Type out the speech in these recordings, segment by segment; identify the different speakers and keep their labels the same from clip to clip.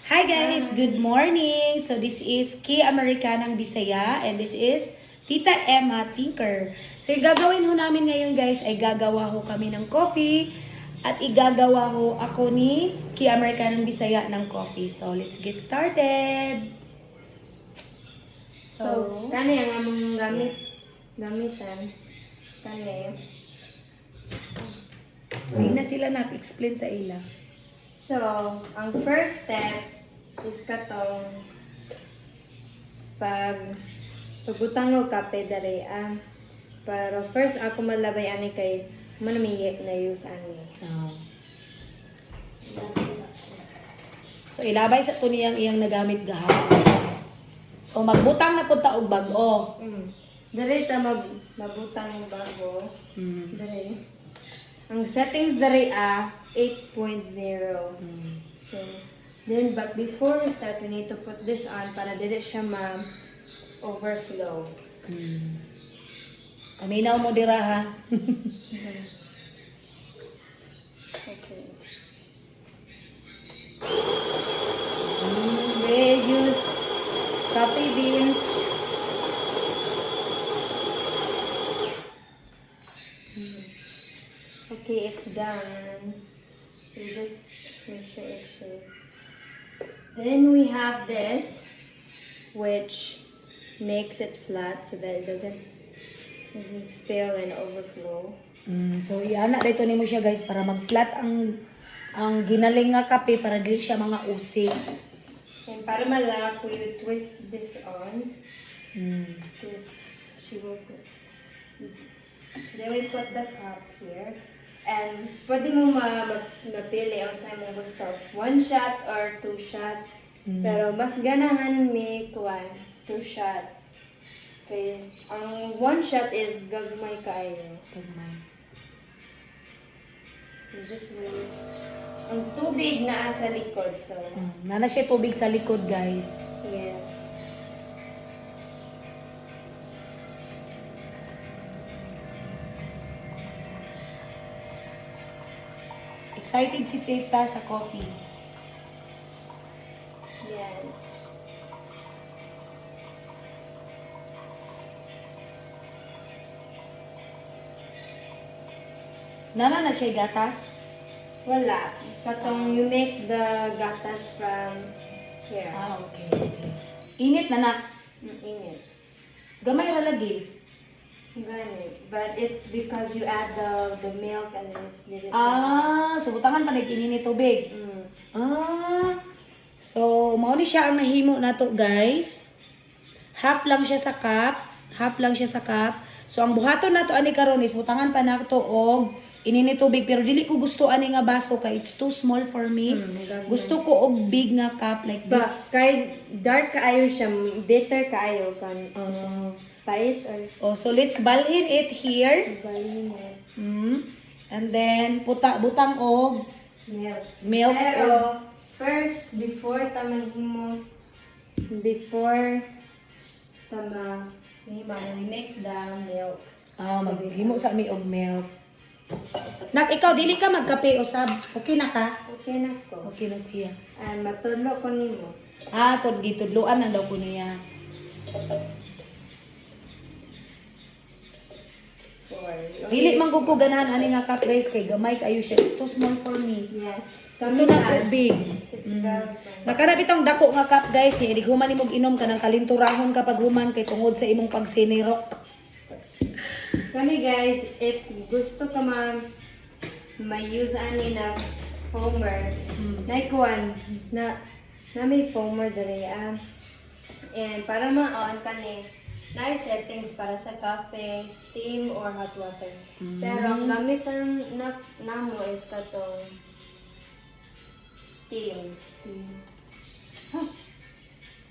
Speaker 1: Hi guys, good morning. So this is K Americanang Bisaya and this is Tita Emma Tinker. So yung gagawin ho namin ngayon, guys, ay gagawa ho kami ng coffee at igagawa ho ako ni K Americanang Bisaya ng coffee. So let's get started.
Speaker 2: So, kani ang among gamitan kani.
Speaker 1: Ay na sila na explain sa ila.
Speaker 2: So, ang first step is katong pagbutang og kape dere ah. Pero first ako malabay ani kay mo na may na use ani.
Speaker 1: Oh. So ilabay sa to niyang iyang nagamit gahapon. So magbutang na pud ta og bag-o.
Speaker 2: Dere ta mabutang og bago. Dere. Ang settings dere ah 8.0. So, then, but before we start, we need to put this on para dili siya ma-overflow.
Speaker 1: Paminaw mo dira ha.
Speaker 2: Okay. We use coffee beans. Okay, it's done. So just make sure it's safe. Then we have this, which makes it flat so that it doesn't spill and overflow.
Speaker 1: So iana dito nimo siya, guys, para mag-flat ang ginaling nga kape para dili siya mga usik.
Speaker 2: And para malak, we would twist this on. Twist. She will twist. Then we put the cup here. And pwede mo mapili ang sa imong gusto. One shot or two shot. Pero mas ganahan mi kuan, two shot. Okay. Ang one shot is gagmay kaayo.
Speaker 1: Gagmay.
Speaker 2: So just wait. Ang tubig naa sa likod. So,
Speaker 1: Nana siya tubig sa likod, guys.
Speaker 2: Yes.
Speaker 1: Excited si Tita sa coffee.
Speaker 2: Yes.
Speaker 1: Nana na siya gatas.
Speaker 2: Wala. Katong you make the gatas from here.
Speaker 1: Ah, okay. Sige. Init na na.
Speaker 2: Init.
Speaker 1: Gamay ra lagi.
Speaker 2: Ganit. But it's because you add the milk and then it's dili siya.
Speaker 1: Ah, so butangan pa nag-init tubig. Ah. So, mao ni siya ang nahimo nato, guys. Half lang siya sa cup, half lang siya sa cup. So, ang buhaton nato ani karon is butangan pa nato og inini tubig, pero dili ko gusto ani nga baso kay it's too small for me.
Speaker 2: Gagmay.
Speaker 1: Gusto ko og big nga cup like
Speaker 2: Ba,
Speaker 1: this.
Speaker 2: kay dark kaayo siya, bitter kaayo kan. Pait or
Speaker 1: Oh, so let's balhin it here.
Speaker 2: Balhin it.
Speaker 1: And then butang og
Speaker 2: Milk.
Speaker 1: milk.
Speaker 2: Pero first before ta mahimo we make the milk.
Speaker 1: Ah, maghimo sa mi og milk. Nak, ikaw dili ka magkape usab. Okay na ka?
Speaker 2: Okay na ko.
Speaker 1: Okay na siya.
Speaker 2: And matudlo ko nimo.
Speaker 1: Ah, gitudloan na daw ko niya.
Speaker 2: For
Speaker 1: Dili man gud ko ganahan ani nga cup, guys, kay gamay kayo siya. It's too small for me.
Speaker 2: Yes.
Speaker 1: Gusto na ko big.
Speaker 2: It's very
Speaker 1: Nakana bitong dako nga cup, guys, hindi human imong inom kanang kalinturahon kapag human kay tungod sa imong pagsinirok.
Speaker 2: Kani guys, if gusto ka ma-use ani na foamer, naikuan na na may foamer dere ah. And para ma-on kani, na settings para sa cafe, steam or hot water. Pero ang gamitan na namo is katong steam. Steam.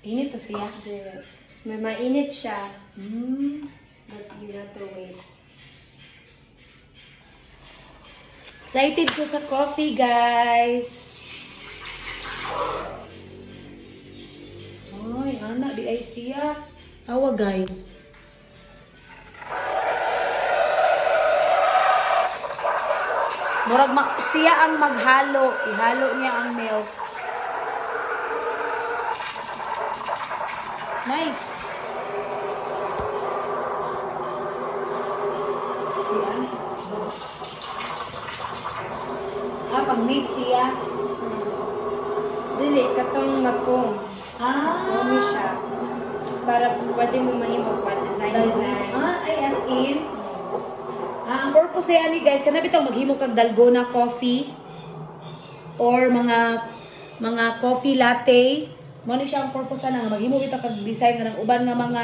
Speaker 1: Init to siya.
Speaker 2: Dire. May mainit siya, but you have to wait.
Speaker 1: Excited ko sa coffee, guys. Ay, ana, di ay siya. Awa, guys. Murag siya ang maghalo. Ihalo niya ang milk. Nice. Yan. Ah, pang mix siya.
Speaker 2: Dili, katong ma-foam. Foamy siya. Para pwede mo mahimo pa design design.
Speaker 1: Ah, ay as in. Ah, ang purpose ay ani guys, kana bitaw maghimo kag dalgona coffee or mga coffee latte. Mo ni siya ang purpose ana nga maghimo bitaw kag design nga ng uban nga mga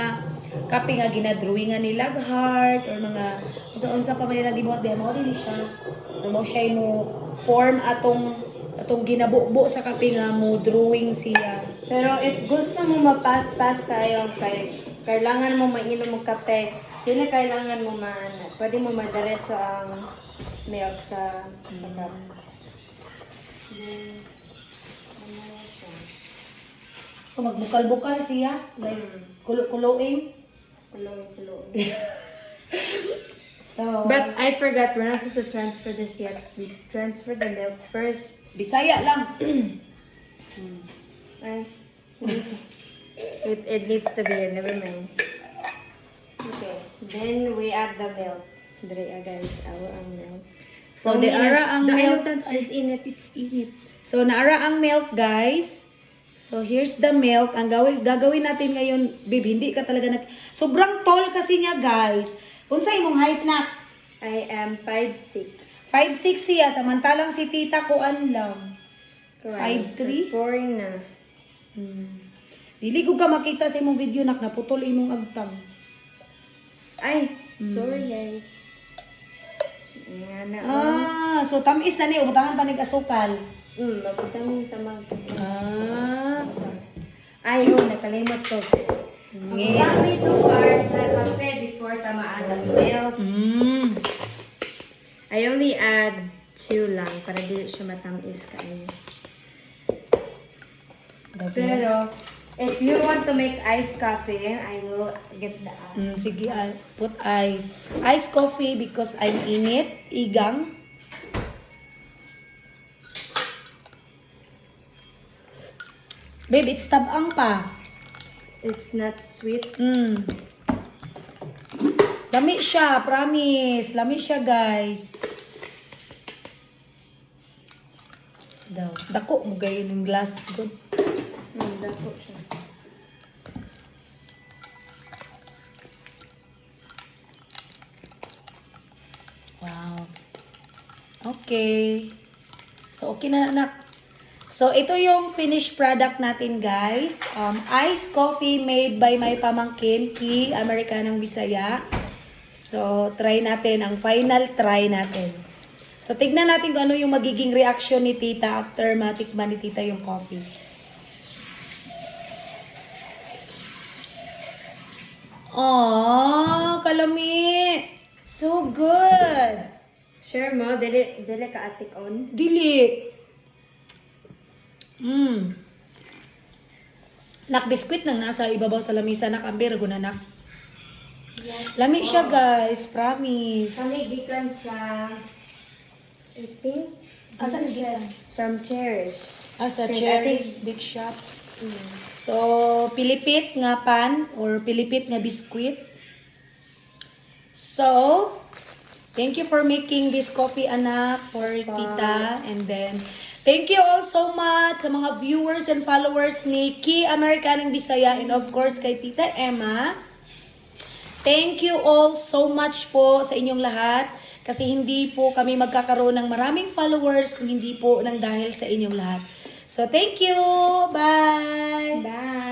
Speaker 1: kape nga ginadrawingan nila heart or mga unsa-unsa pa man nila gibuhat diha mao din siya. Or mo siya mo form atong atong ginabubo sa kape nga mo drawing siya.
Speaker 2: Pero if gusto mo mapas-pas kayo, kay, kailangan mo mainom og kape, dili kailangan mo maana. Pwede mo madiretso ang milk sa cup. Then, ano na siya?
Speaker 1: So magbukal-bukal siya, like kulo-kuloing.
Speaker 2: Kulo-kulo.
Speaker 1: So,
Speaker 2: But I forgot, we're not supposed to transfer this yet. We transfer the milk first.
Speaker 1: Bisaya lang.
Speaker 2: Ay. It needs to be here. Never mind. Okay. Then we add the milk. Dre, guys, our ang milk.
Speaker 1: So, the ara ang milk.
Speaker 2: It's in it. It's in it.
Speaker 1: So, naara ang milk, guys. So, here's the milk. Ang gagawin natin ngayon, babe, hindi ka talaga nag... Sobrang tall kasi niya, guys. Unsa imong height na?
Speaker 2: I am 5'6".
Speaker 1: 5'6 siya, samantalang si tita kuan lang. 5'3"?
Speaker 2: Pouring na.
Speaker 1: Dili gud ka makita sa imong video nak naputol imong agtang.
Speaker 2: Ay, sorry guys. Nga na.
Speaker 1: Ah, so tamis na ni ubutangan pa nig asukal.
Speaker 2: Maputang tamag.
Speaker 1: Ah.
Speaker 2: Ay, oh, nakalimot ko. Ang dami sukar sa kape before tamaan ang milk. I only add two lang para dili siya matamis kaayo. Pero, if you want to make iced coffee, I will get the ice.
Speaker 1: Sige, put ice. Ice coffee because I'm init, igang. Babe, it's tabang pa.
Speaker 2: It's not sweet.
Speaker 1: Lami siya, promise. Lami siya, guys. Daw. Dako mo gayon yung glass. Good.
Speaker 2: Dako siya.
Speaker 1: Wow. Okay. So, okay na, anak. So, ito yung finished product natin, guys. Iced coffee made by my pamangkin, Ki, Amerikanang Bisaya. So, try natin. Ang final try natin. So, tignan natin kung ano yung magiging reaction ni tita after matikman ni tita yung coffee. Aww, kalami! So good!
Speaker 2: Sure mo, dili, dili ka atik on.
Speaker 1: Dili. Nak biskwit nang nasa ibabaw sa lamisa nak amber guna nak.
Speaker 2: Yes.
Speaker 1: Lami siya guys, promise.
Speaker 2: Kami gikan sa, I think,
Speaker 1: Asa
Speaker 2: dito siya? From Cherish.
Speaker 1: Ah, sa
Speaker 2: Yes, I
Speaker 1: Cherry's Big Shop. So, pilipit nga pan or pilipit nga biskwit. So, thank you for making this coffee, anak, for tita. And then, thank you all so much sa mga viewers and followers ni Ki Americanang Bisaya and of course kay Tita Emma. Thank you all so much po sa inyong lahat kasi hindi po kami magkakaroon ng maraming followers kung hindi po ng dahil sa inyong lahat. So, thank you! Bye!
Speaker 2: Bye!